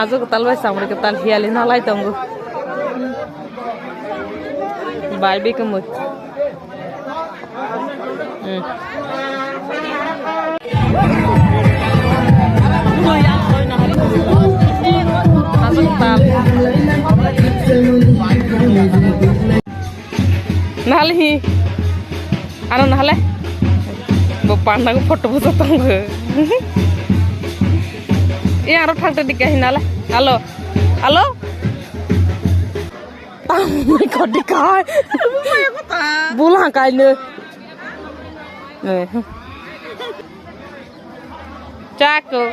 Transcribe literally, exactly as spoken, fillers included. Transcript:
Ajo kwtal bai samri kwtal hiyali nalai tongo. Bai bi kwmwi. Hmm. Ajo kwtal. Nahale hi. Ano nahale. Bo panda ko photo bo tongo. Iya aro thangte dikka hi nahale. Alo. Alo. Tang ko dikka. Bula kai ne. Eh. Chako.